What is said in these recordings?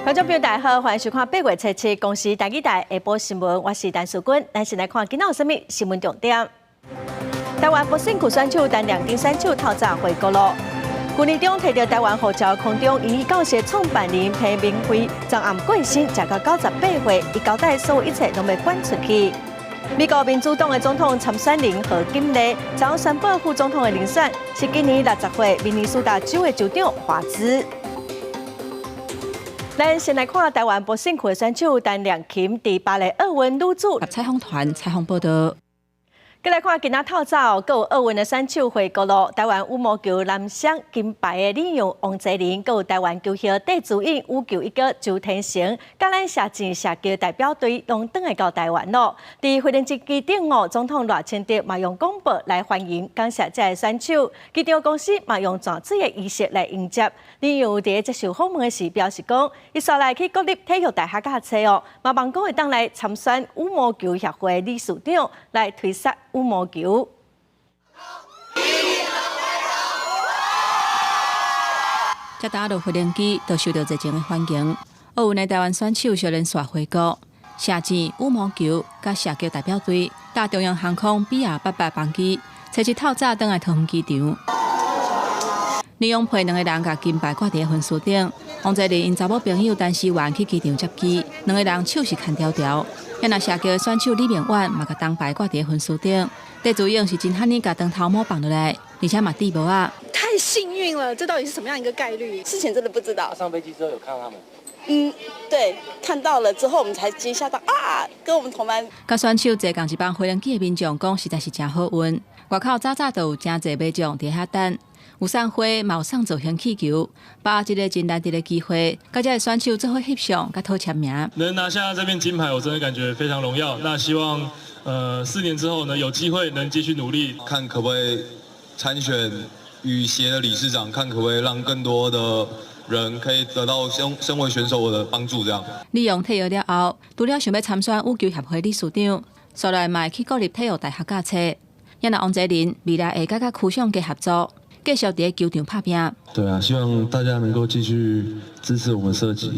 觀眾朋友大家好，歡迎收看8月7日公視台語台下晡新聞，我是陳淑君。咱先來看今仔有啥物新聞重點。台灣不勝區選手陳亮金選手透早回國囉。舊年中提著台灣護照空中英語教室創辦人彭明輝，昨暗過身，食到98歲，伊交代所有一切攏欲捐出去。美國民主黨的總統參選人賀錦麗，昨宣布副總統的人選是今年60歲明尼蘇達州的州長華茲。咱先來看台灣不勝區的選手陳亮琴，佇巴黎奧運女子採訪團採訪報道。閣來看今仔透早，閣有奧運的選手回國囉。台灣羽毛球男雙金牌的李洋王齊麟，閣有台灣球後戴資穎羽球一哥周天成，佮咱射箭射擊代表隊攏轉來到台灣囉。佇飛行機機頂哦，總統賴清德嘛用廣播來歡迎感謝這个選手。機場公司嘛用鑽水的儀式來迎接。李洋佇接受訪問的時表示講，伊紲來去國立體育大學教冊哦，嘛望講會當來參選羽毛球協會理事長來推捒羽毛球。才搭落飛行機，就受到熱情的歡迎。奧運的台灣選手相連紲回國，射箭、羽毛球佮射擊代表隊搭中央航空 BR88班機，初七透早轉來桃園機場。李洋陪兩個人共金牌掛佇分數頂，王齊麟𪜶查某朋友陳思源去機場接機，兩個人手是牽牢牢。啊若射擊的選手李明遠嘛共銅牌掛佇分數頂，戴資穎是真罕呢共長頭帽放落來，而且嘛戴帽仔。太幸運了，這到底是什麼樣一個概率？事前真的不知道。上飛機之後有看到他們？嗯，對，看到了之後我們才驚嚇到啊！跟我們同班。佮選手坐仝一班飛行機的民眾講，實在是誠好運。外口早早就有誠濟民眾佇遐等，有送花，嘛有送造型氣球，把握這个真難得的機會，佮這个選手做伙翕相，佮討簽名。能拿下這面金牌，我真的感覺非常榮耀。那希望，4年之後呢，有機會能繼續努力，看可不可以參選羽協的理事長，看可不可以讓更多的人可以得到身為選手的幫助。這樣。李洋退役了後，除了想欲參選羽球協會理事長，紲來嘛會去國立體育大學教冊。啊若王齊麟未來會閣佮區長加合作，繼續佇球場拍拚。對啊，希望大家能夠繼續支持我們射擊，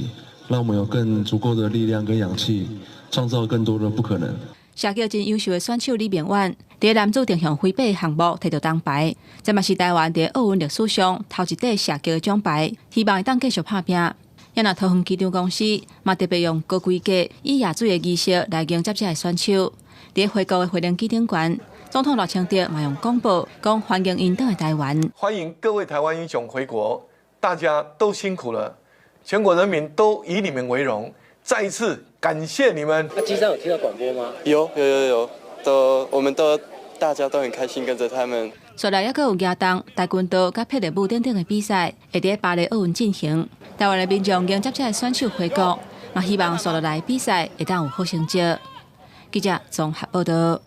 讓我們有更足夠的力量跟氧氣，創造更多的不可能。射擊真優秀的選手李明遠，佇男子定向揮臂項目摕到銅牌，這嘛是台灣佇奧運歷史上頭一塊射擊的獎牌，希望會當繼續拍拚。啊若桃園機場公司嘛特別用高規格以椰水的儀式來迎接這个選手。佇回國的飛行機頂懸，總統賴清德嘛用廣播講歡迎𪜶轉來台灣。歡迎各位台灣英雄回國，大家都辛苦了，全國人民都以你們為榮，再一次感謝你們。那機上有聽到廣播嗎？有有有有，都我們都大家都很開心跟着他們。紲來猶閣有舉重、跆拳道、佮霹靂舞等等的比賽，會佇巴黎奧運進行。台灣的民眾迎接這个選手回國，嘛希望紲落來比賽會當有好成績。記者綜合報道。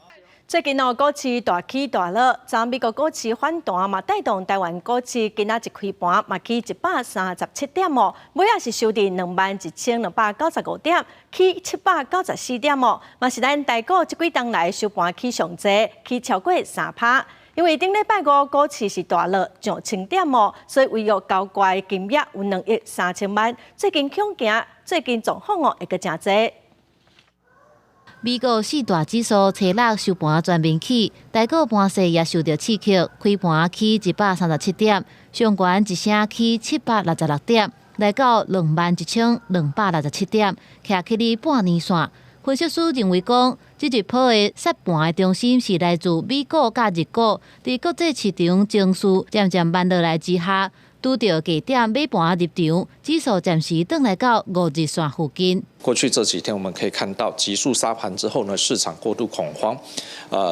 最近哦，股市大起大落，昨美國股市反彈嘛，帶動台灣股市今仔一開盤嘛起137點哦，尾仔是收佇21,295點，起794點哦，嘛是咱台股這幾冬來收盤起上濟，起超過3趴。因為頂禮拜五股市是大落上千點哦，所以違約交割金額有2億3千萬。最近恐驚，最近狀況哦會閣誠濟。美國四大指數初六收盤全面起，台股盤勢也受著刺激，開盤起137點，上懸一聲起766點，來到21,267點，徛起佇半年線。分析師認為講，這一波的殺盤的中心是來自美股佮日股，佇國際市場情緒漸漸慢落來之下，拄著低點買盤入場，指數暫時轉來到5日線附近。過去這幾天我們可以看到，急速殺盤之後呢，市場過度恐慌，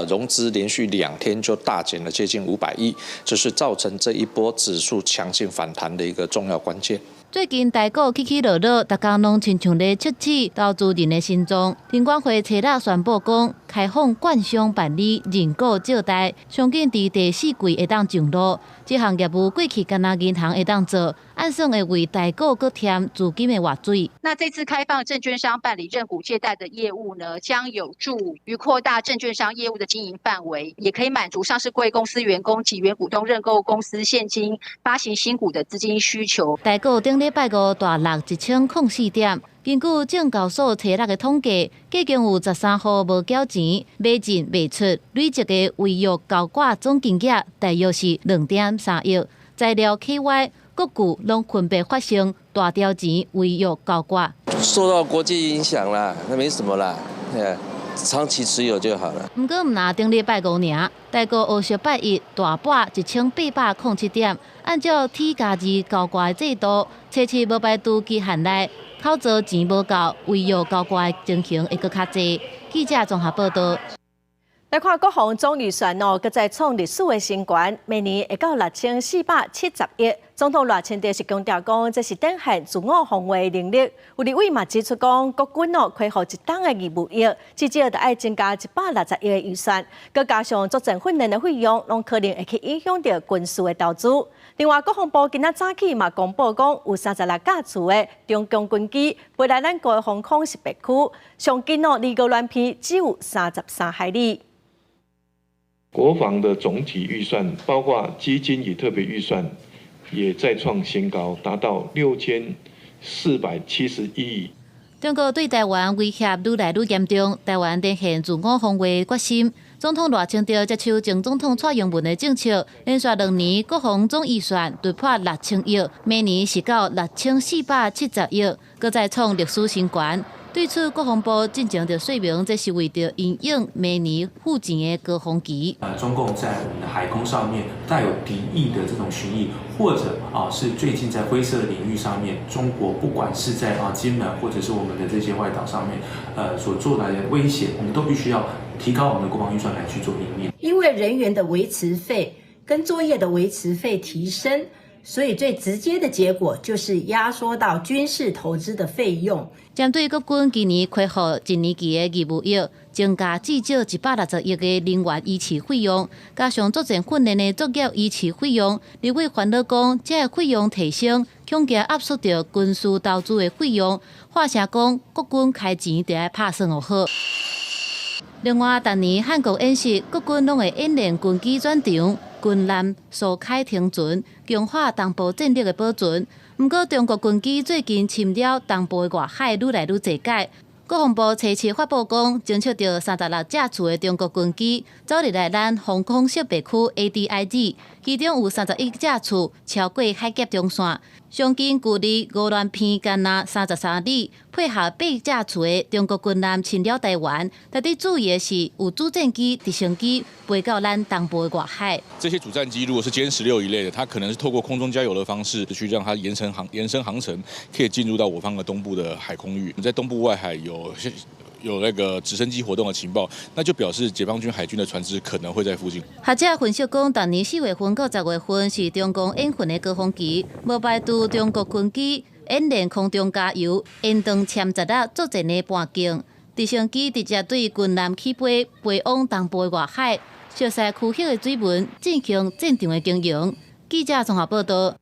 融資連續2天就大減了接近500億，這是造成這一波指數強勁反彈的一個重要關鍵。最近台股起起落落，逐工攏親像咧測試投資人的心臟。金管會初六宣布講，開放券商辦理認股借貸，上緊佇第四季會當上路。這項業務過去干焦銀行會當做，按算會為台股閣添資金的活水。那這次開放證券商辦理認股借貸的業務呢，將有助於擴大證券商業務的經營範圍，也可以滿足上市櫃公司員工及原股東認購公司現金發行新股的資金需求。台股頂禮拜五大落1004點。根據證交所初六的統計，計共有13戶無繳錢、買進賣出，累積的違約交割總金額大約是2.3億。材料 KY 各股攏分別發生大條錢違約交割。受到國際影響啦，那沒什麼啦，長期持有就好了。毋過毋若頂禮拜五爾，台股後續拜一大跌1807點。按照 T+2交割的制度，初七無排除期限內口座錢無夠，違約交割的情形會閣較濟。記者綜合報道。來看國防總預算哦，閣再創歷史的新高，明年會到6470億。總統賴清德是強調講，這是展現自我防衛能力。有立委嘛指出講，國軍哦恢復一冬的義務役，至少著愛增加160億的預算，閣加上作戰訓練的費用，攏可能會去影響著軍事的投資。另外，國防部今仔早起嘛公布講，有36架次的中共軍機飛來咱國的防空識別區，上近哦離鵝鑾鼻只有33海里。國防的總體預算，包括基金與特別預算，也再創新高，達到6471億。中國對台灣威脅愈來愈嚴重，台灣展現自我防衛決心。總統賴清德接手前總統蔡英文的政策，連續2年國防總預算突破6000億，明年是到6470億，閣再創歷史新高。對此，國防部進前就說明，這是為著因應明年付錢的高峰期。中共在我們的海空上面帶有敵意的這種巡弋，或者啊是最近在灰色領域上面，中國不管是在啊金門或者是我們的這些外島上面，所做來的威脅，我們都必須要提高我們的國防預算來去做因應。因為人員的維持費跟作業的維持費提升，所以最直接的結果就是壓縮到軍事投資的費用。針對國軍今年恢復一年期的義務役，增加至少160億的人員維持費用，加上作戰訓練的作業維持費用，立委煩惱講，這個費用提升，恐驚壓縮著軍事投資的費用。話聲講，國軍開錢著愛拍算好。另外，逐年漢光演習，國軍攏會演練軍機轉場、軍艦疏開停船，強化東部戰力的保存。毋過，中國軍機最近侵擾東部的外海愈來愈濟擺。國防部初七發布講，偵測著36架次的中國軍機走入來咱防空識別區 ADIZ，其中有31架次超過海峽中線，上近距離鵝鑾鼻干焦33里，配合8架次的中國軍艦侵擾台灣。特別注意的是，有主戰機、直升機飛到咱東部的外海。這些主戰機如果是殲16一類的，它可能是透過空中加油的方式，去讓它延伸航程，可以進入到我方的東部的海空域。在東部外海有那個直升機活動的情報，那就表示解放軍海軍的船隻可能會在附近。學者分析講，逐年4月份到10月份是中共演訓的高峰期，無排除中國軍機演練空中加油、延長殲十六作戰的半徑，直升機直接對軍艦起飛，飛往東部的外海，熟悉區域的水文，進行戰場的經營。記者綜合報道。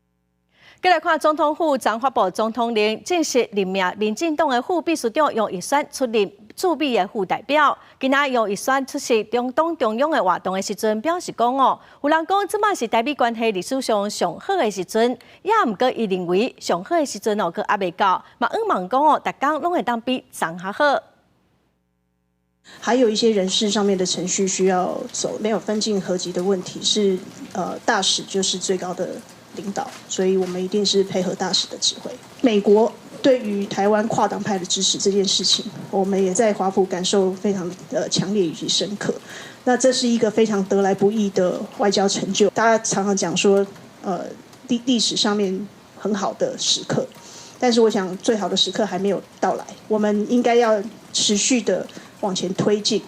繼來看總統府昨發布總統令，正式任命民進黨的副秘書長楊益萱出任駐美的副代表。今仔楊益萱出席中黨中央的活動的時陣，表示講哦，有人講這馬是台美關係歷史上上好的時陣，也毋過伊認為上好的時陣哦，閣猶未到，嘛向望講哦，逐工攏會當比昨較好。還有一些人事上面的程序需要走，沒有分進合擊的問題，是大使就是最高的領導，所以我們一定是配合大使的指揮。美國對於台灣跨黨派的支持這件事情，我們也在華府感受非常的強烈以及深刻。那這是一個非常得來不易的外交成就。大家常常講說，歷史上面很好的時刻，但是我想最好的時刻還沒有到來，我們應該要持續的往前推進。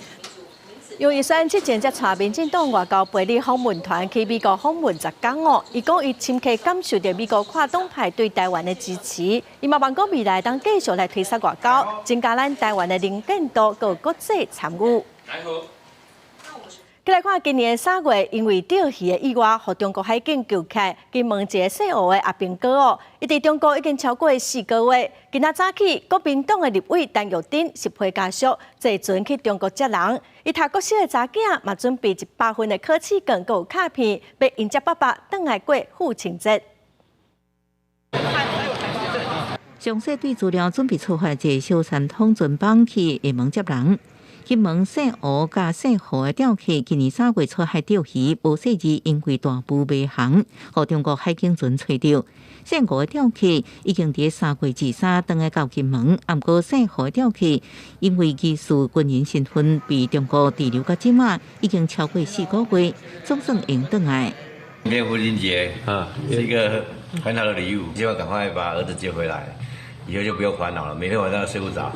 楊益萱之前才帶民進黨外交培力訪問團去美國訪問10工哦，伊講伊深刻感受著美國跨黨派對台灣的支持，伊嘛望講未來當繼續來推捒外交，增加咱台灣的能見度，閣國際參與。來好。過來看今年3月，因為釣魚的意外，予中國海警救起金門一个姓胡的阿兵哥哦，伊佇中國已經超過4個月。今仔早起，國民黨的立委陳玉珍是陪家屬坐船去中國接人。伊讀國小的查囝嘛，準備100份的考試卷，閣有卡片，欲迎接爸爸轉來過父親節。詳細對資料準備出發，坐小三通船班去廈門接人。金門姓胡佮姓何的釣客，今年3月出海釣魚，無細膩因為大霧迷航，予中國海警船揣著。姓吳的釣客已經佇3月23轉來到金門，毋過姓何的釣客因為疑似軍人身份被中國滯留到這馬，已經超過4個月，總算會轉來。明天父親節，是一個很好的禮物，希望趕快把兒子接回來。以後就不用煩惱了，每天晚上都睡不着。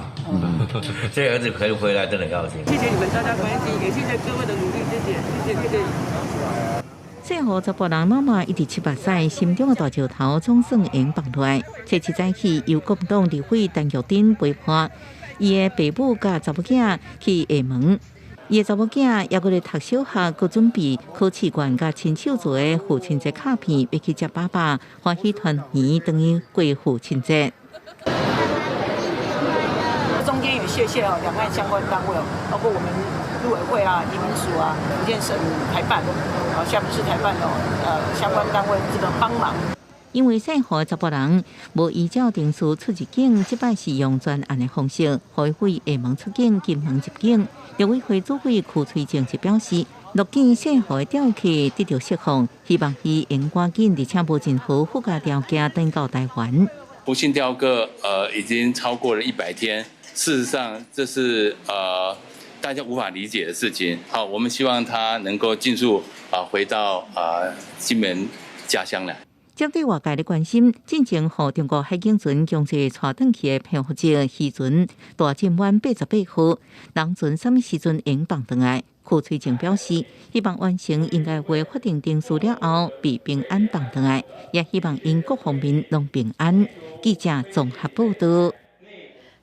這兒子可以回來，真的很高興。謝謝你們大家關心，也謝謝各位的努力，謝謝，謝謝，謝謝。姓胡查埔人媽媽一直七八歲，心中的大石頭總算會放落來。初七早起，由國民黨立委陳玉珍陪伴伊的爸母佮查某囝去廈門。伊的查某囝猶閣咧讀小學，閣準備考試卷佮親手做的父親節卡片，欲去接爸爸，歡喜團圓，轉去過父親節。中間也謝謝哦，兩岸相關單位哦，包括我們陸委會啊、移民署啊、福建省台辦啊、廈門市台辦哦，相關單位這個幫忙。因為姓何查埔人無依照程序出入境，這擺是用專案的方式，予伊對廈門出境、金門入境。陸委會主委柯翠靜就表示，樂見姓何的釣客得到釋放，希望伊會趕緊，而且無任何附加條件轉到台灣。不幸釣客，已經超過了100天。事實上，這是大家無法理解的事情。好，我們希望他能夠盡速啊回到啊金門家鄉來。針對外界的關心，進前予中國海警船強制帶轉去的彭福哲漁船大進灣88號，人船啥物時陣會放轉來？柯翠靜表示，希望完成應該會法定程序了後，被平安放轉來，也希望𪜶各方面攏平安。記者綜合報道。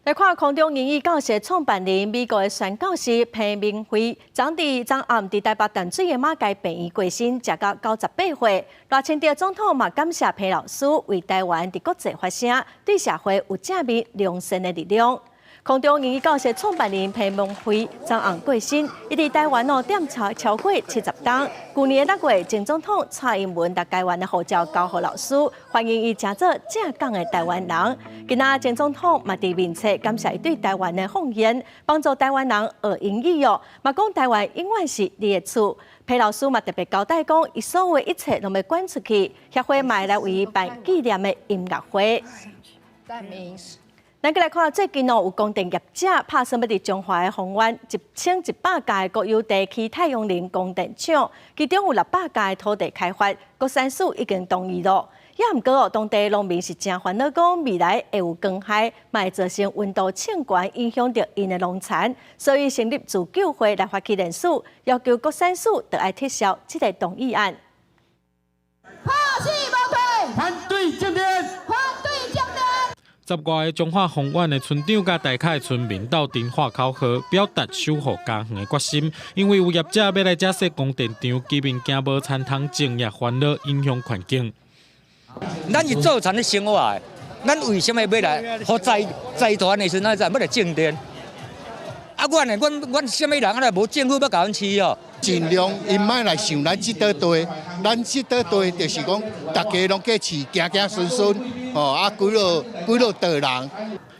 來看空中英語教學創辦人美國的宣教師彭明輝，昨佇昨暗佇台北淡水的馬偕病院過身，食到98歲。賴清德總統嘛感謝彭老師為台灣佇國際發聲，對社會有正面良善的力量。空中英語教學創辦人彭明輝昨暗過身，伊佇台灣哦踮超過70冬。舊年6月，前總統蔡英文共台灣的護照交予老師，歡迎伊成做正港的台灣人。今仔前總統嘛佇面冊感謝伊對台灣的奉獻，幫助台灣人學英語哦，嘛講台灣永遠是你的厝。彭老師嘛特別交代講，伊所有的一切攏欲捐出去，協會嘛會來為伊辦紀念的音樂會。咱閣來看，最近哦，有光電業者拍算欲佇彰化的豐原1100甲的國有地起太陽能光電廠，其中有600甲的土地開發，國產署已經同意咯。也毋過哦，當地農民是誠煩惱，講未來會有光害，嘛會造成溫度升懸，影響著𪜶的農田，所以成立自救會來發起聯署，要求國產署著愛撤銷這个動議案。拍死無退，反對政電，反對政電。10外个彰化豐原的村長佮大崁的村民鬥陣喊口號，表達守護家園的決心。因為有業者欲來遮設光電廠，居民驚無田通種，也煩惱影響環境。咱是做田咧生活的，咱為啥物欲來予財財團的時陣，咱欲來種電？啊，阮呢，阮阮啥物人啊？無政府欲共阮飼哦。盡量𪜶莫來想咱這塊地，咱這塊地就是講，大家攏過飼，行行順順，吼啊，幾落幾落桌人。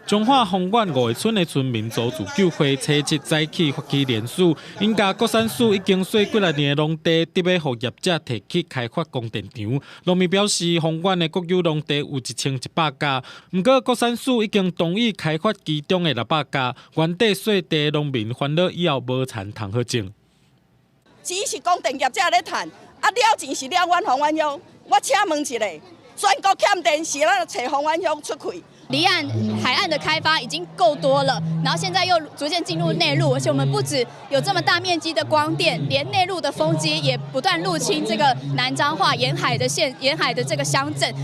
彰化豐原五个村的村民組自救會，初七早起發起聯署，𪜶共國產署已經稅幾若年的農地，得欲予業者提去開發光電廠。農民表示，豐原的國有農地有1100甲，毋過國產署已經同意開發其中的600甲，原底稅地農民煩惱以後無田通好種。錢是光電業者咧趁，啊了錢是了阮豐原鄉。我請問一下，全國欠電是咱揣豐原鄉出氣。離岸海岸的開發已經夠多了，然後現在又逐漸進入內陸，而且我們不止有這麼大面積的光電，連內陸的風機也不斷入侵這個南彰化沿海的縣、沿海的這個鄉鎮。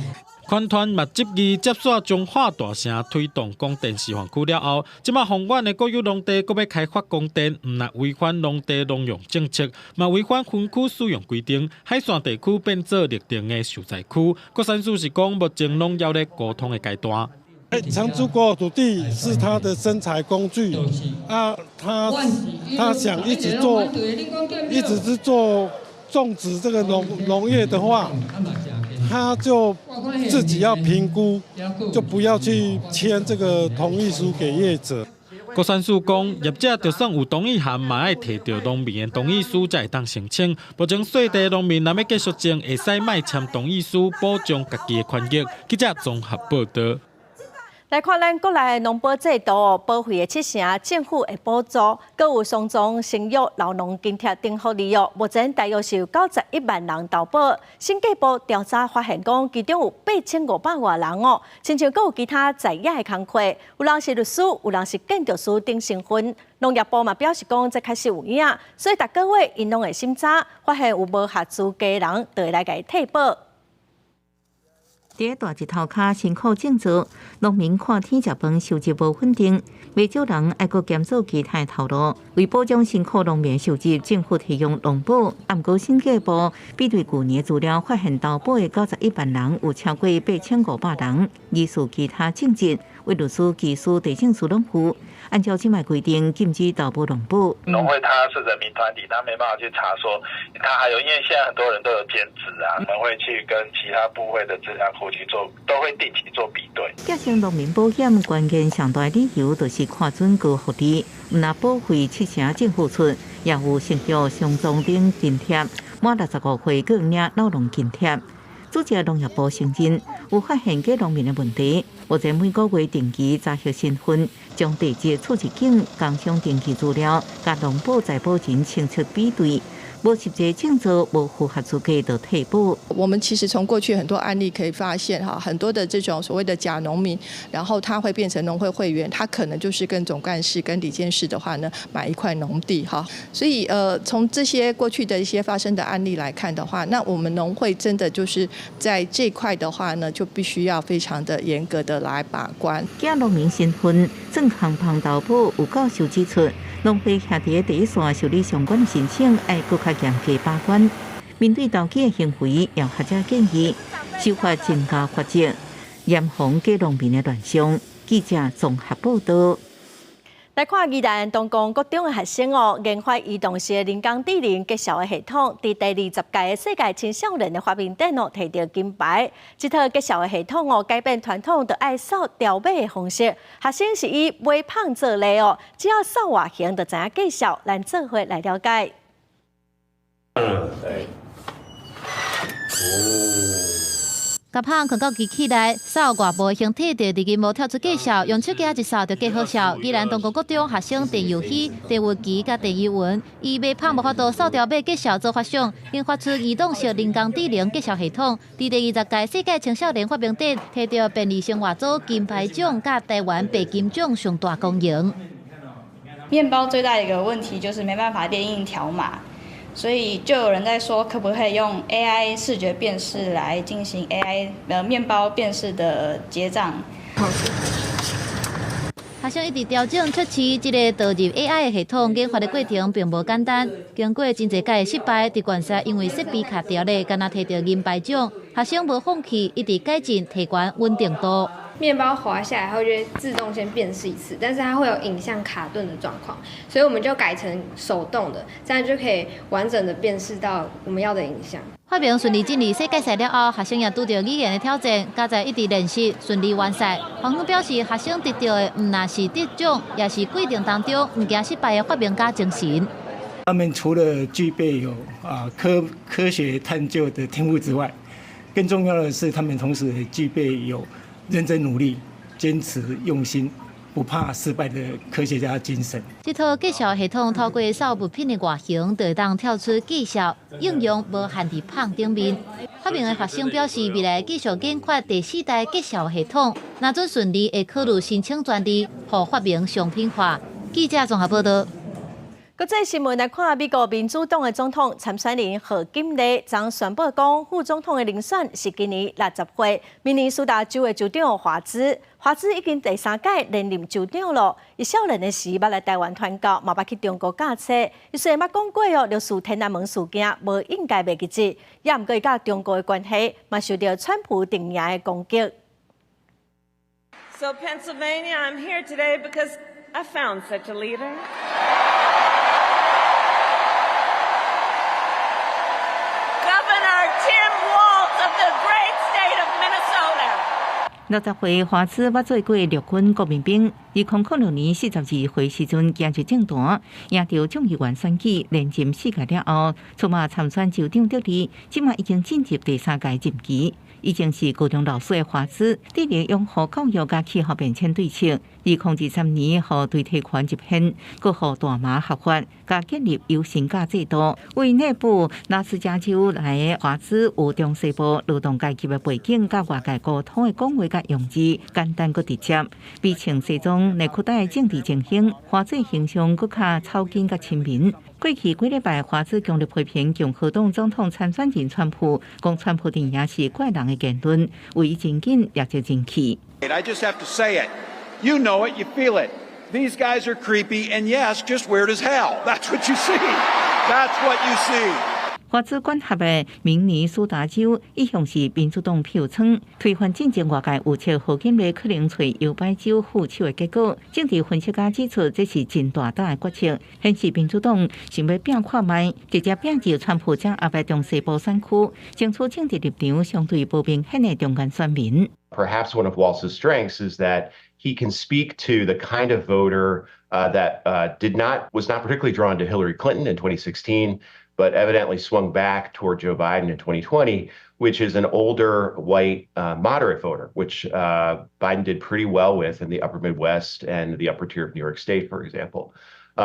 環團嘛執意接續彰化大城推動光電示範區了後，這馬豐原的國有農地閣欲開發光電，毋但違反農地農用政策，嘛違反分區使用規定，海線地區變做綠電的受災區。國產署是講，目前攏猶咧溝通的階段。承租國有土地是他的生財工具，啊，他想一直做，一直是做種植這個農業的話，他就自己要評估，就不要去簽這個同意書給業者。國產署講，業者就算有同意函，嘛愛提著農民的同意書才會當申請。目前細地農民若欲繼續種，會使莫簽同意書，保障家己的權益。記者綜合報道。來看咱國內的農保制度，保費的七成政府會補助，閣有雙重生育老農津貼等福利哦。目前大約是有91萬人投保。審計部調查發現講，其中有8500外人哦，親像閣有其他在業的工課，有人是律師，有人是建築師等身份。農業部嘛表示講，這確實有影，所以逐個月𪜶攏會審查，發現有無合資格的人，就會來共伊退保。佇大日頭跤辛苦種作，農民看天食飯，收入無穩定，袂少人愛閣兼做其他頭路。為保障辛苦農民收入，政府提供農保。毋過審計部比對舊年資料，發現投保的91萬人有超過8500人，疑似其他種植，為律師、技師、地政士攏有。按照這擺規定，禁止投保農保。農會它是人民團體，他沒辦法去查說，他還有，因為現在很多人都有兼職啊，我們會去跟其他部會的資料庫去做，都會定期做比對。結成農民保險關鍵上大理由就是看準高福利，毋但保費七成政府出，也有生育雙重等津貼，滿65歲閣領老農津貼。主持農業部承認有發現假農民的問題，目前每個月定期查核身份，將地籍、出入境、工商登記資料，佮農保在保人清冊比對。無實際種作，無符合資格就退保。我們其實從過去很多案例可以發現，哈，很多的這種所謂的假農民，然後他會變成農會會員，他可能就是跟總幹事、跟理監事的話呢，買一塊農地，哈。所以，從這些過去的一些發生的案例來看的話，那我們農會真的就是在這塊的話呢，就必須要非常的嚴格的來把關。假農民身份，正行旁投保有教授指出，農會徛佇第一線受理相關的申請，愛閣較嚴格把關。面對投機的行為，有學者建議修法增加罰則，嚴防假農民的亂象。記者綜合報道。來看宜蘭東光國中的學生哦，研發移動式人工智能介紹的系統，佇第20屆的世界青少年的發明展哦，提著金牌。這套介紹的系統哦，改變傳統著愛掃條碼的方式，學生是以微胖做例哦，只要掃外形就知影介紹，咱做伙來了解。嗯，對。哦。共麭囥到機器內，掃外部形體就佇螢幕跳出介紹，用手機一掃就計好數。宜蘭東光國中學生鄭佑希、鄭文琪佮鄭怡文，以微胖無法度掃條碼介紹做發想，研發出移動式人工智能介紹系統，佇第20屆世界青少年發明展提著便利生活組金牌獎佮台灣白金獎上大光榮。麵包最大一個問題就是沒辦法列印條碼。所以就有人在說，可不可以用 AI 視覺辨識來進行 AI 麵包辨識的結賬？學生一直調整測試這个導入 AI 的系統，研發的過程並無簡單。經過真濟屆的失敗，佇決賽因為設備卡著咧，干焦提著銀牌獎。學生無放棄，一直改進提懸穩定度。麵包滑下來，它會自動先辨識一次，但是它會有影像卡頓的狀況，所以我們就改成手動的，這樣就可以完整的辨識到我們要的影像。發明順利進入世界賽了後，學生也拄著語言的挑戰，佳哉一直練習，順利完賽。黃峰表示，學生得著的毋但是得獎，也是過程當中毋驚失敗的發明家精神。他們除了具備有科學探究的天賦之外，更重要的是，他們同時也具備有認真努力、堅持用心、不怕失敗的科學家精神。這套介紹系統透過掃物品的外形，就會當跳出介紹應用，無限佇麭頂面。發明的學生表示，未來繼續研發第四代介紹系統，若準順利，會考慮申請專利，予發明商品化。記者綜合報道。國際新聞來看，美國民主黨的總統參選人賀錦麗昨宣布講，副總統的人選是今年60歲，明尼蘇達州的州長華茲。華茲已經第三屆連任州長囉。伊少年的時捌來台灣傳教，嘛捌去中國教冊。伊雖然捌講過哦，六四天安門事件無應該袂記得，也毋過伊佮中國的關係嘛受著川普陣營的攻擊。 So Pennsylvania, I'm here today because I found such a leader. Governor Tim Walz of the great state of Minnesota. 60歲華茲捌做過陸軍國民兵，2006年42歲時陣加入政壇，贏著眾議員選舉，連任四屆了後，出馬參選州長得利，這馬已經進入第三屆任期。已經是高中老師的華茲，致力擁護教育佮氣候變遷對策。2023年予代替權入憲，閣予大麻合法，佮建立有薪假制度。為內布拉斯加州來的華茲有中西部勞動階級的背景，佮外界溝通的講話佮用字簡單閣直接，比穿西裝內褲帶的政治精英，華茲形象閣較草根佮親民。過去幾禮拜，華茲強烈批評共和黨總統參選人川普，講川普陣營是怪人的言論，為伊真緊累積人氣。 I just have to say it. You know it, you feel it. These guys are creepy and yes, just weird as hell. That's what you see. That's what you see. 華茲管轄的明尼蘇達州一向是民主黨票倉，推翻進前外界預測賀錦麗可能揣搖擺州副手的結果。政治分析家指出，這是真大膽的決策，顯示民主黨想欲拼看覓，直接拼入川普掌握的中西部選區，爭取政治立場相對無明顯的中間選民。 Perhaps one of Walz's strengths is that he can speak to the kind of voter that did not was not particularly drawn to Hillary Clinton in 2016, but evidently swung back toward Joe Biden in 2020, which is an older white moderate voter, which Biden did pretty well with in the upper Midwest and the upper tier of New York State, for example.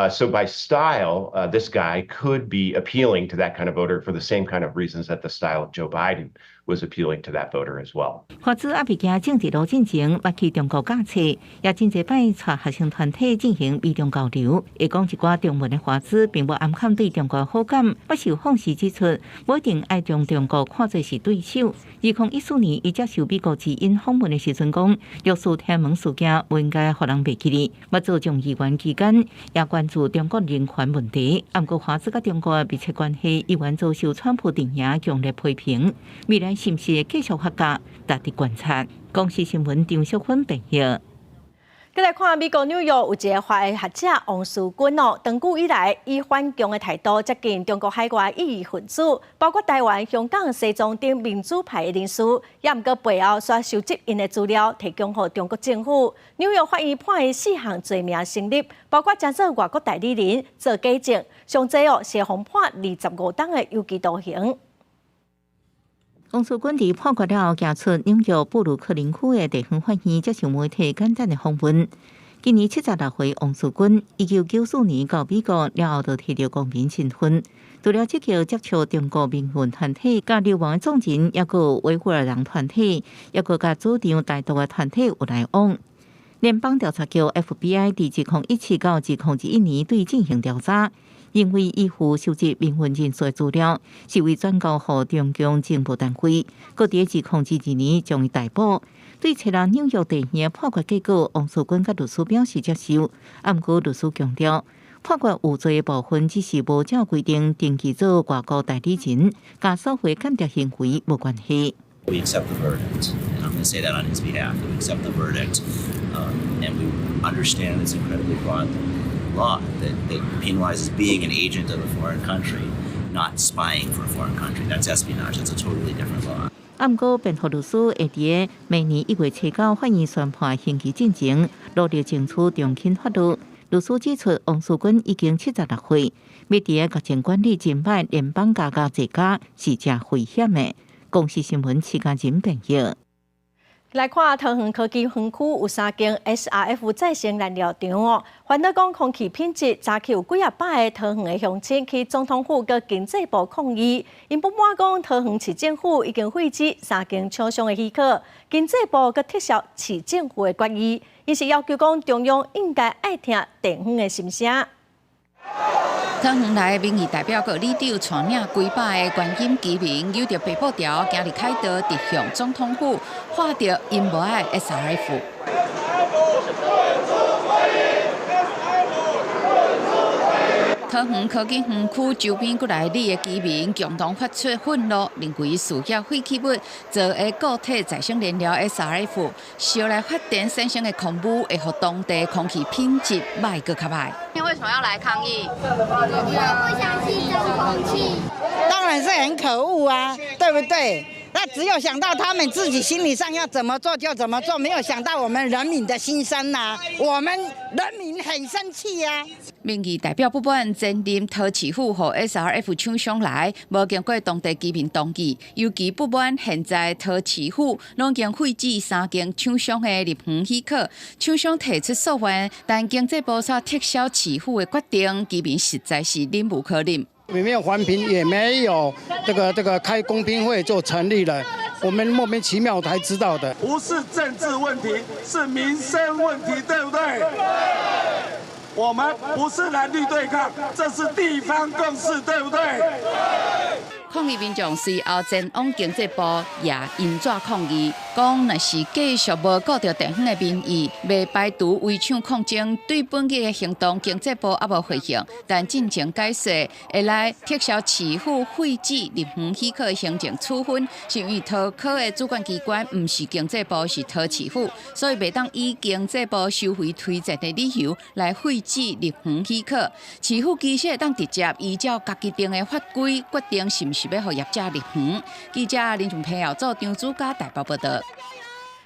So by style, this guy could be appealing to that kind of voter for the same kind of reasons that the style of Joe Biden was appealing to that voter as well. 華茲猶未行政治路進前，捌去中國教冊，也真濟擺帶學生團體進行美中交流。會講一寡中文的華茲，並無掩藏對中國好感。不受訪時指出，無一定愛將中國看作是對手。2014年，伊接受美國之音訪問的時陣講，六四天安門事件無應該予人袂記得。捌做眾議員期間，也關注中國人權問題。毋過華茲佮中國的密切關係，依然遭受川普陣營強烈批評。未來是毋是會繼續發酵，值得觀察。公視新聞張淑芬報導。閣來看美國紐約有一个華裔學者王書君哦，長久以來以反共的態度接近中國海外異議分子，包括台灣、香港、西藏等民主派的人士，也毋過背後煞收集𪜶的資料，提供予中國政府。紐約法院判伊四項罪名成立，包括成做外國代理人、做假證，上濟哦是予判25冬的有期徒刑。王書君佇判決了後，行出紐約布魯克林區的地方法院，接受媒體簡短的訪問。今年76歲，王書君1994年到美國了後，就提著公民身份。除了積極接觸中國民運團體、佮流亡的藏人，抑閣維吾爾人團體，抑閣佮主張台獨的團體有來往。聯邦調查局 FBI 佇2017到2021年對伊進行調查。認為伊負收集民運人士的資料，是為轉交予中共情報單位。閣佇2022年將伊逮捕。對初六紐約地院的判決結果，王書君佮律師表示接受。毋過律師強調，判決有罪的部分只是無照規定登記做外國代理人，佮所謂間諜行為無關係。 We accept the verdict, and I'm going to say that on his behalf. We accept the verdict, and we understand it's incredibly broad law that penalizes being an agent of a foreign country, not spying for a foreign country. That's espionage. That's a totally different law. 啊，毋過辯護律師會佇明年1月初9法院宣判刑期進前，努力爭取從輕發落。律師指出，王書君已經76歲，欲佇個獄情管理真歹，聯邦加監坐監是誠危險的。公視新聞徐家仁編譯。來看桃園科技園區有三間 SRF 再生燃料廠哦，煩惱講空氣品質，早起有幾仔百个桃園的鄉親去總統府佮經濟部抗議，𪜶不滿講桃園市政府已經廢止三間廠商的許可，經濟部閣撤銷市政府的決議，𪜶是要求講中央應該愛聽地方的心聲。桃園來的民意代表閣里長帶領幾百个關心居民，扭著白布條，行佇凱道，直向總統府，喊著𪜶無愛 SRF。桃園科技園區周邊幾來里的居民共同發出憤怒，認為事業廢棄物做的固體再生燃料 SRF 燒來發電產生的空污，會予當地空氣品質歹閣較歹。你為什麼要來抗議？我不想吸髒空氣。當然是很可惡啊，對不對？那只有想到他們自己心理上要怎麼做就怎麼做，沒有想到我們人民的心聲吶。我們人民很生氣啊！民意代表不滿前任桃市府予 SRF 廠商來，無經過當地居民同意，尤其不滿現在桃市府攏經廢止三間廠商的入園許可，廠商提出訴願，但經濟部煞撤銷市府的決定，居民實在是忍無可忍。也沒有環評，也沒有這個開公聽會就成立了，我們莫名其妙才知道的。不是政治問題，是民生問題，對不對？我們不是藍綠對抗，這是地方共識，對不對？抗議民眾隨後前往經濟部攑印紙抗議，講若是繼續無顧著地方的民意，袂排除圍廠抗爭。對本日的行動，經濟部猶無回應，但進前解釋會來撤銷市府廢止入園許可的行政處分，是因為桃科的主管機關毋是經濟部，是桃市府，所以袂當以經濟部收費推薦的理由來廢止入園許可。市府其實會當直接依照家己定的法規決定，是毋是欲予業者入園。記者林俊培後做張主家台北報道。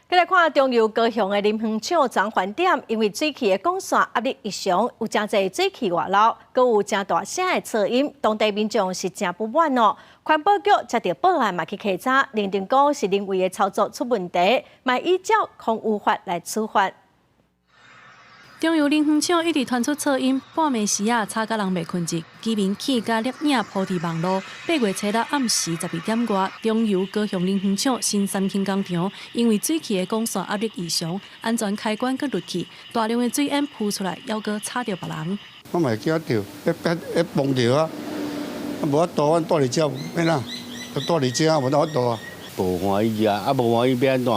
繼來看中油高雄的林園廠轉換點，因為水氣的管線壓力異常，有誠濟水氣外漏，閣有誠大聲的噪音，當地民眾是誠不滿哦。環保局接著報案嘛去稽查，認定講是人為的操作出問題，嘛依照空污法來處罰。中油林園廠一直傳出噪音，半暝時仔吵甲人袂睏著，居民氣甲攝影鋪佇網路。8月初六暗時12點外，中油高雄林園廠新三輕工廠因為水氣的管線壓力異常，安全開關閣落去，大量的水煙噴出來，猶閣吵著別人。我嘛會驚著，一崩著啊！無法度，阮住佇遮欲按怎？就住佇遮，無法度啊！無歡喜啊！啊，無歡喜欲按怎？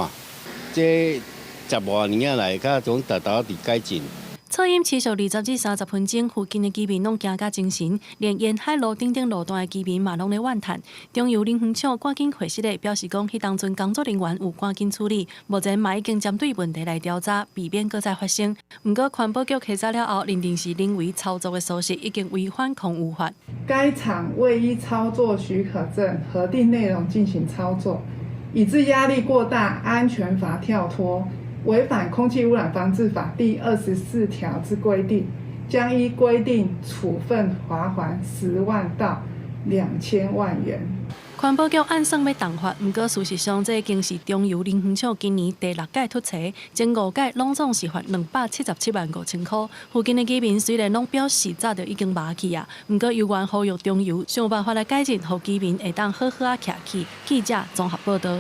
這十外年來，較總沓沓佇改進。噪音持續20至30分鐘，附近的居民攏驚甲精神，連沿海路頂頂路段的居民嘛攏咧怨嘆。中油林園廠趕緊回釋的表示講，彼當陣工作人員有趕緊處理，目前嘛已經針對問題來調查，避免閣再發生。毋過環保局稽查了後，認定是人為操作的疏失，已經違反空污法。該廠未依操作許可證核定內容進行操作，以致壓力過大，安全閥跳脫。違反空氣污染防治法第24條之規定，將依規定處分罰鍰10萬到2000萬元。環保局按算欲重罰，毋過事實上，這已經是中油林園廠今年第六屆突查，前五屆攏總是罰277萬5千箍。附近的居民雖然攏表示早就已經麻去啊，毋過猶原呼籲中油想辦法來改進，予居民會當好好仔徛起。記者綜合報道。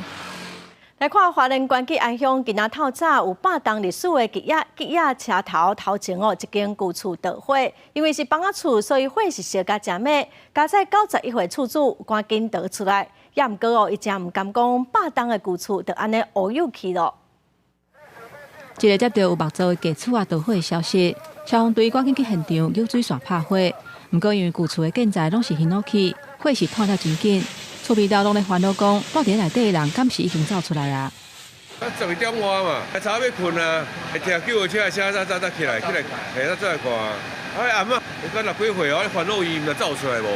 來看花蓮縣吉安鄉，今仔透早有100冬歷史的吉野車頭頭前哦，一間舊厝著火，因為是房仔厝，所以火勢燒甲誠猛。佳哉91歲厝主趕緊逃出來，也毋過哦，伊誠毋甘講100冬的舊厝就按呢烏有去囉。一个接著有木造的舊厝仔著火的消息，消防隊趕緊去現場用水線拍火。毋過因為舊厝的建材攏是ヒノキ，火勢湠得真緊。厝邊頭攏咧煩惱講，蹛佇內底的人敢是已經走出來啊？ 12點外嘛，早欲睏啊，會聽救護車的聲，才才起來，起來，下才來看。啊，阿嬤，伊講六幾歲哦，煩惱伊毋知走出來無？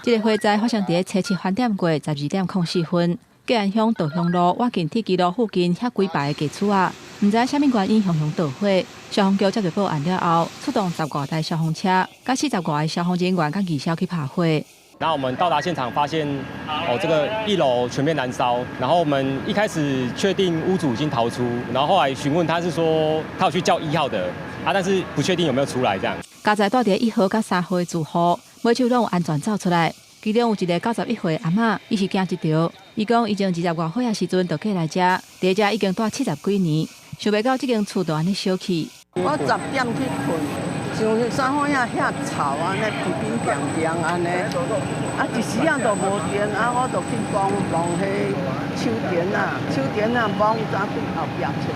這个火災發生佇咧初七翻點過12點04分，吉安鄉稻香路倚近鐵支路附近遐幾排的舊厝仔，毋知啥物原因雄雄著火。消防局接著報案了後，出動10外台消防車，佮45個消防人員佮義消去拍火。那我們到達現場，發現哦，這個一樓全面燃燒。然後我們一開始確定屋主已經逃出，然後後來詢問他是說他有去叫1號的啊，但是不確定有沒有出來這樣。佳哉蹛佇1號佮3號的住戶，每手攏有安全走出來。其中有一个91歲阿嬤，伊是驚一著，伊講伊從20外歲的時陣就過來遮，佇遮已經蹛70幾年，想袂到這間厝就按呢燒去。我10點去睏。像啥货呀遐臭按呢，乒乒乓乓按呢，啊一時仔都無電，啊我就去幫忙彼手電仔，手電仔摸才對後壁出。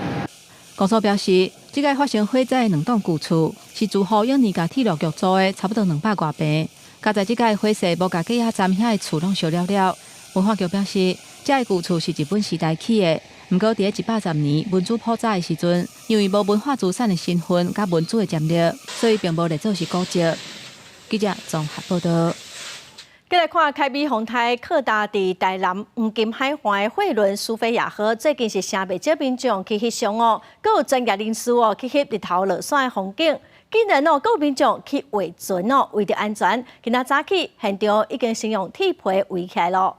公所表示，這擺發生火災的兩棟舊厝是自胡永年佮鐵路局租的，差不多200外坪。佳哉這擺火勢無共加壓站遐的厝攏燒了了。文化局表示，這个舊厝是日本時代起的，毋過佇咧110年文資普查的時陣，因為無文化資產的身份佮文資的潛力，所以並無列做是古蹟。記者綜合報道。繼來看凱美風台擴大佇台南黃金海岸的貨輪蘇菲亞號，最近是誠袂少民眾去翕相哦，閣有專業人士哦去翕日頭落山的風景。竟然哦，閣有民眾去畫船哦，為著安全，今仔早起現場已經先用鐵皮圍起來囉。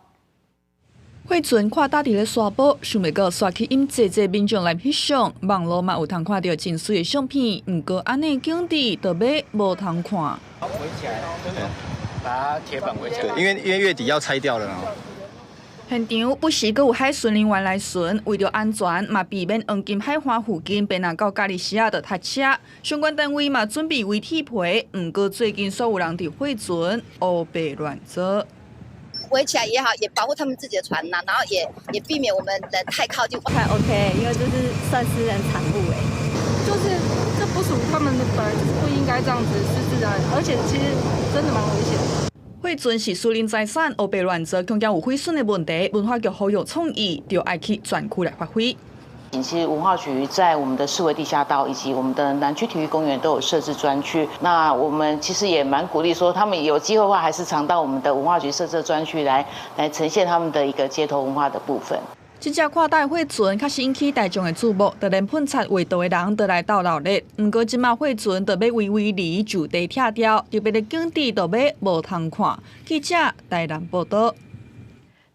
貨船闊踏佇咧沙埔，想袂到煞吸引濟濟民眾來翕相，網路嘛有通看著真媠的相片，毋過按呢景致就欲無通看。圍起來，把鐵板圍起來。對，因為月底要拆掉了。現場不時閣有海巡人員來巡，為著安全，嘛避免黃金海岸附近邊若到嘉義市仔就塞車。相關單位嘛準備圍鐵皮，毋過最近煞有人佇貨船烏白亂做。圍起來也好，也保護他們自己的船吶，然後也避免我們人太靠近。不太 OK，因為這是算私人產物哎，就是這不屬於他們的，本來就是不應該這樣子私自的，而且其實真的蠻危險的。貨船是私人財產，烏白亂做，恐驚有毀損的問題。文化局呼籲創意，就愛去全區來發揮。其實文化局在我們的四維地下道以及我們的南區體育公園都有設置專區。那我們其實也蠻鼓勵說，他們有機會的話，還是常到我們的文化局設置專區來呈現他們的一個街頭文化的部分。這隻闊踏貨船確實引起大眾的注目，就連噴漆畫圖的人都來鬥鬧熱。毋過這馬貨船就欲圍圍籬就地拆掉，特別的景致就欲無通看。記者台南報道。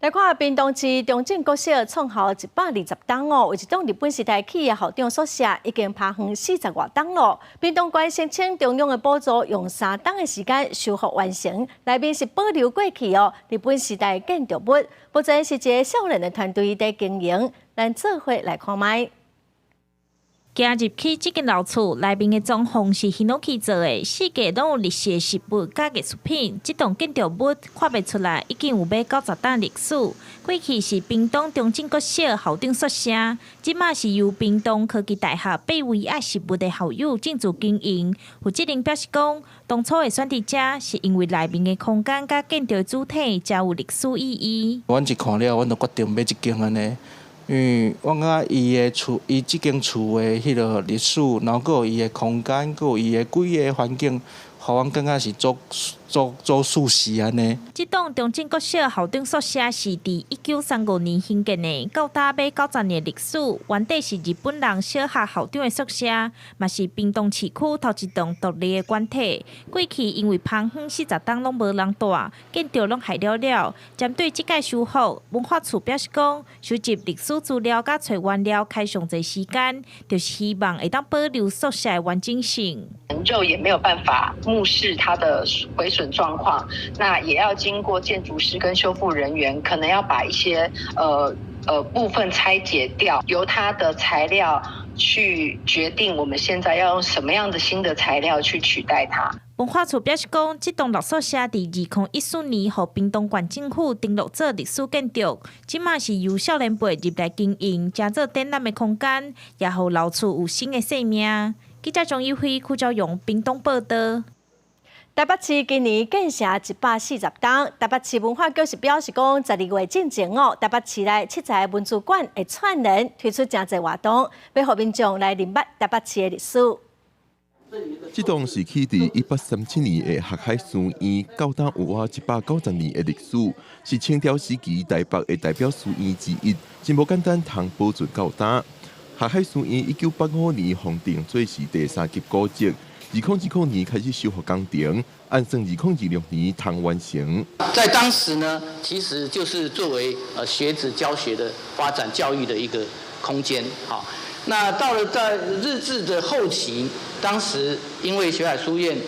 來看屏東市中正國小創校120冬哦，為一棟日本時代起的校長宿舍已經拍遠40外冬囉。屏東縣申請中央的補助，用3冬的時間修復完成。內面是保留過去哦日本時代建築物，目前是一个少年的團隊佇經營。咱做伙來看覓。行入去這間老厝，內面的裝潢是ヒノキ做的，四界攏有日式的食物佮藝術品。這棟建築物看袂出來，已經有欲90冬歷史。過去是屏東中正國小校長宿舍，這馬是由屏東科技大學貝維亞食物的校友進駐經營。負責人表示講，當初會選佇遮，是因為內面的空間佮建築主體誠有歷史意義。阮一看了，阮就決定買這間按呢。因為我感覺伊的厝，伊這間厝的彼个歷史，然後閣有伊的空間，閣有伊的規个環境，予阮感覺是足足足舒適按呢。這棟中正國小校長宿舍是佇1935年興建的，到今欲90年歷史。原底是日本人小學校長的宿舍，嘛是屏東市區頭一棟獨立的館體。過去因為芳遠40冬攏無人蹛，建築攏害了了。針對這擺修復，文化處表示講，收集歷史資料佮揣原料，開上濟時間，就是希望會當保留宿舍的完整性。研究也沒有辦法目視它的毀損狀況，那也要經過建築師跟修復人員，可能要把一些部分拆解掉，由它的材料去決定我們現在要用什麼樣的新的材料去取代它。文化處表示講，這棟老宿舍佇2014年予屏東縣政府登錄做歷史建築，這馬是由少年輩入來經營，成做展覽的空間，也予老厝有新的生命。記者張一輝、柯昭勇屏東報道。台北市今年建成140冬，台北市文化局是表示講，12月進前哦，台北市內七十个文資館會串聯推出誠濟活動，欲予民眾來認捌台北市的歷史。這棟是起佇1837年的學海書院，到今有倚190年的歷史，是清朝時期台北的代表書院之一，真無簡單通保存到今。學海書院1985年予定做是第三級古蹟。2020年開始修復工程，按算2026年通完成。在當時呢，其實就是作為學子教學的發展教育的一個空間。好，那到了在日治的後期，當時因為學海書院，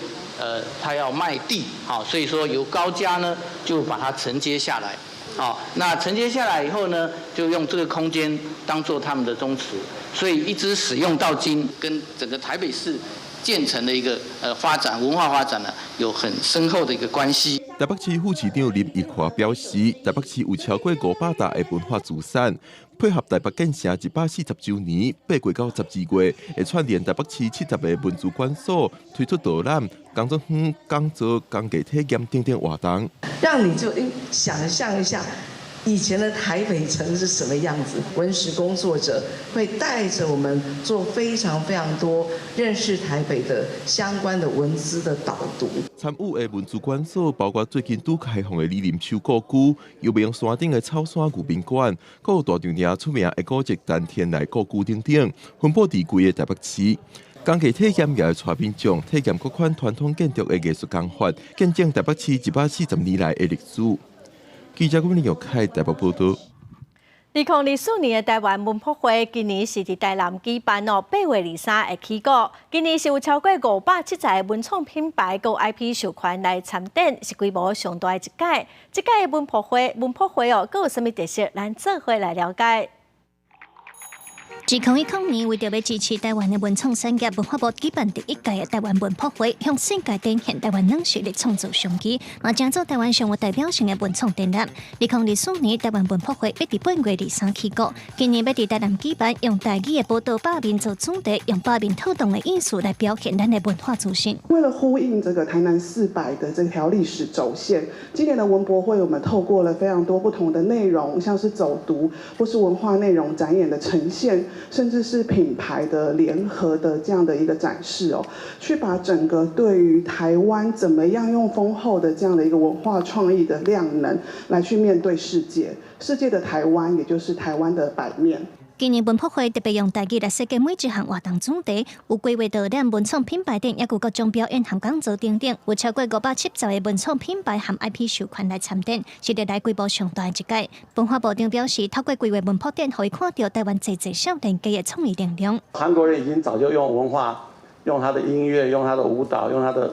他要賣地，好，所以說由高家呢就把它承接下來。好，那承接下來以後呢，就用這個空間當做他們的宗祠，所以一直使用到今，跟整個台北市建成的一個發展文化發展呢，有很深厚的一個關係。台北市副市長林奕華表示，台北市有超過500棟的文化資產，配合台北建成140週年，8月到12月，會串聯台北市70個文資館所推出導覽、工作坊、講座、工藝體驗等等活動。讓你就想象一下，以前的台北城是什麼樣子？文史工作者會帶着我們做非常非常多認識台北的相關的文資的導讀。參與的文資館所包括最近拄開放的李林秋故居、陽明山頂的草山牛民館，閣有大丈夫出名的古蹟陳天來故居等等，分佈佇規個台北市。工藝體驗也會帶民眾體驗各款傳統建築的藝術工法，見證台北市140年來的歷史。記者郭林玉凱台北報道。2024年的台灣文博會今年是佇台南舉辦哦，8月23會起鼓。今年是有超過570个文創品牌佮 IP 授權來參展，是規模上大的一屆。這屆的文博會哦，閣有啥物特色？咱做伙來了解。2010年，為著欲支持台灣的文創產業，文化部舉辦第一屆的台灣文博會，向世界展現台灣軟實力創造商機，嘛成做台灣上有代表性的文創展覽。2024年台灣文博會欲佇8月23起鼓，今年欲佇台南舉辦，用台語的寶島百面做主題，用百面套動的藝術來表現咱的文化自信。為了呼應這個台南400的這條歷史軸線，今年的文博會，我們透過了非常多不同的內容，像是走讀或是文化內容展演的呈現。甚至是品牌的聯合的這樣的一個展示哦，去把整個對於台灣怎麼樣用豐厚的這樣的一個文化創意的量能來去面對世界，世界的台灣，也就是台灣的百面。今年文博會特別用台語來設計每一項活動主題，有規劃導覽文創品牌展，也有各種表演和講座等等，有超過570個文創品牌和 IP 授權來參展，是歷來規模上大的一屆。文化部長表示，透過規劃文博展，予伊看著台灣濟濟少年家的創意能量。韓國人已經早就用文化、用他的音樂、用他的舞蹈、用他的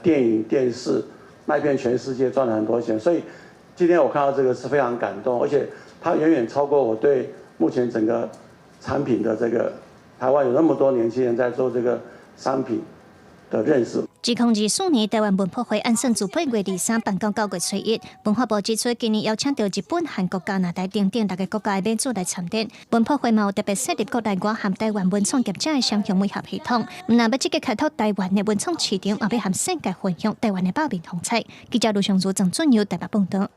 電影、電視，賣遍全世界，賺了很多錢。所以今天我看到這個是非常感動，而且它遠遠超過我對目前整個產品的這個，台灣有那麼多年輕人在做這個商品的認識。2024年台灣文博會按算自8月23辦到9月初1。文化部指出，今年邀請著日本、韓國、加拿大等等六个國家的買主來參展。文博會嘛有特別設立國內外和台灣文創業者的雙向媒合系統，毋但欲積極開拓台灣的文創市場，也欲和世界分享台灣的百面風采。記者盧尚如、鄭俊佑台北報導。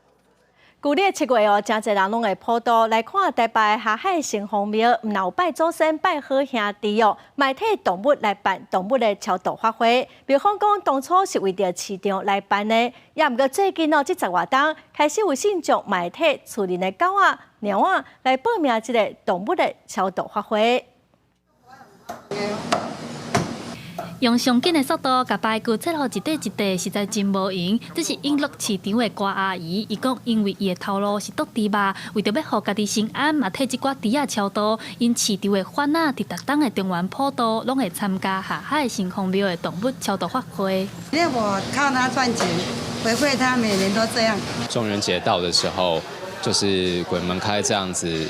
舊曆7月哦，誠濟人攏會普渡來看台北霞海城隍廟，毋但有拜祖先、拜好兄弟哦，嘛會替動物來辦動物的超度法會。廟方講，當初是為著市場來辦的，也毋過最近哦，這十外冬開始有信眾嘛會替厝內的狗仔、貓仔來報名這个動物的超度法會。用上緊的速度，共排骨切予一塊一塊，實在真無閒。這是永樂市場的郭阿姨，伊講因為伊的頭路是剁豬肉，為著欲予家己心安，嘛替這寡豬仔超度。𪜶市場的販仔佇逐冬的中元普渡，攏會參加霞海城隍廟的動物超度法會。因為我靠他賺錢，回饋他，每年都這樣。中元節到的時候，就是鬼門開這樣子。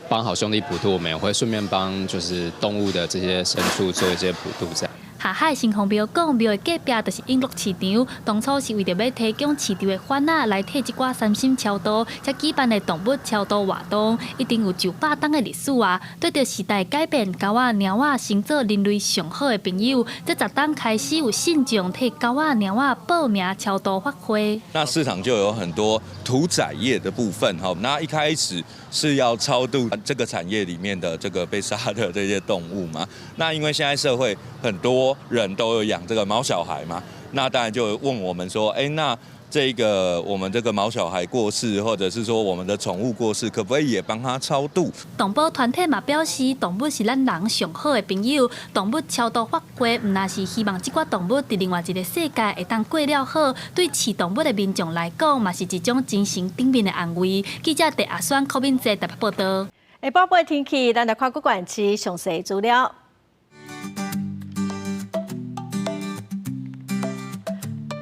幫好兄弟普渡，我們也會順便幫就是動物的這些牲畜做一些普渡，這樣。霞海城隍廟講廟的隔壁就是永樂市場，當初是為著欲提供市場的販仔來替這寡三牲超度，才舉辦的動物超度活動，一定有上百冬的歷史啊。對著時代改變，狗仔、貓仔成做人類上好的朋友。這十冬開始有信眾替狗仔、貓仔報名超度法會。那市場就有很多屠宰業的部分，哈，那一開始是要超度這個產業裡面的這個被殺的這些動物嘛。那因為現在社會很多人都有養這個毛小孩嘛，那當然就問我們說，哎，那這個我們這個毛小孩過世，或者是說我們的寵物過世，可不可以也幫他超度？動保團體嘛表示，動物是咱人上好的朋友。動物超度法會，毋但是希望這寡動物佇另外一个世界會當過了好，對飼動物的民眾來講，嘛是一種精神頂面的安慰。記者鄭阿選、柯敏哲台北報導。下晡晡天氣，咱來看各縣市詳細資料。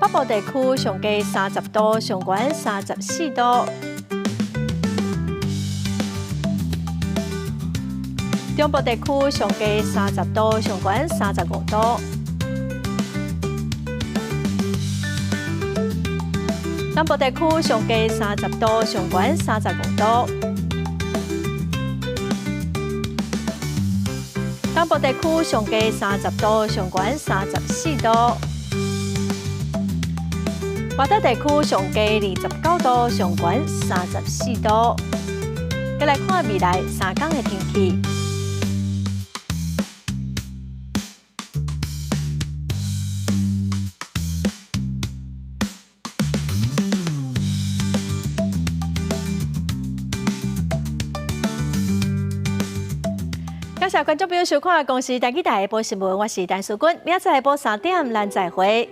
北部地區上低30度，上懸34度。中部地區上低30度，上懸35度。南部地區上低30度，上懸35度。東部地區上低30度，上懸34度。華東地區上低29度，上懸34度。再來看未來3天的天氣。感謝觀眾朋友收看《公視台語台》下晡新聞，我是陳淑君，明仔載下晡3點，咱再會。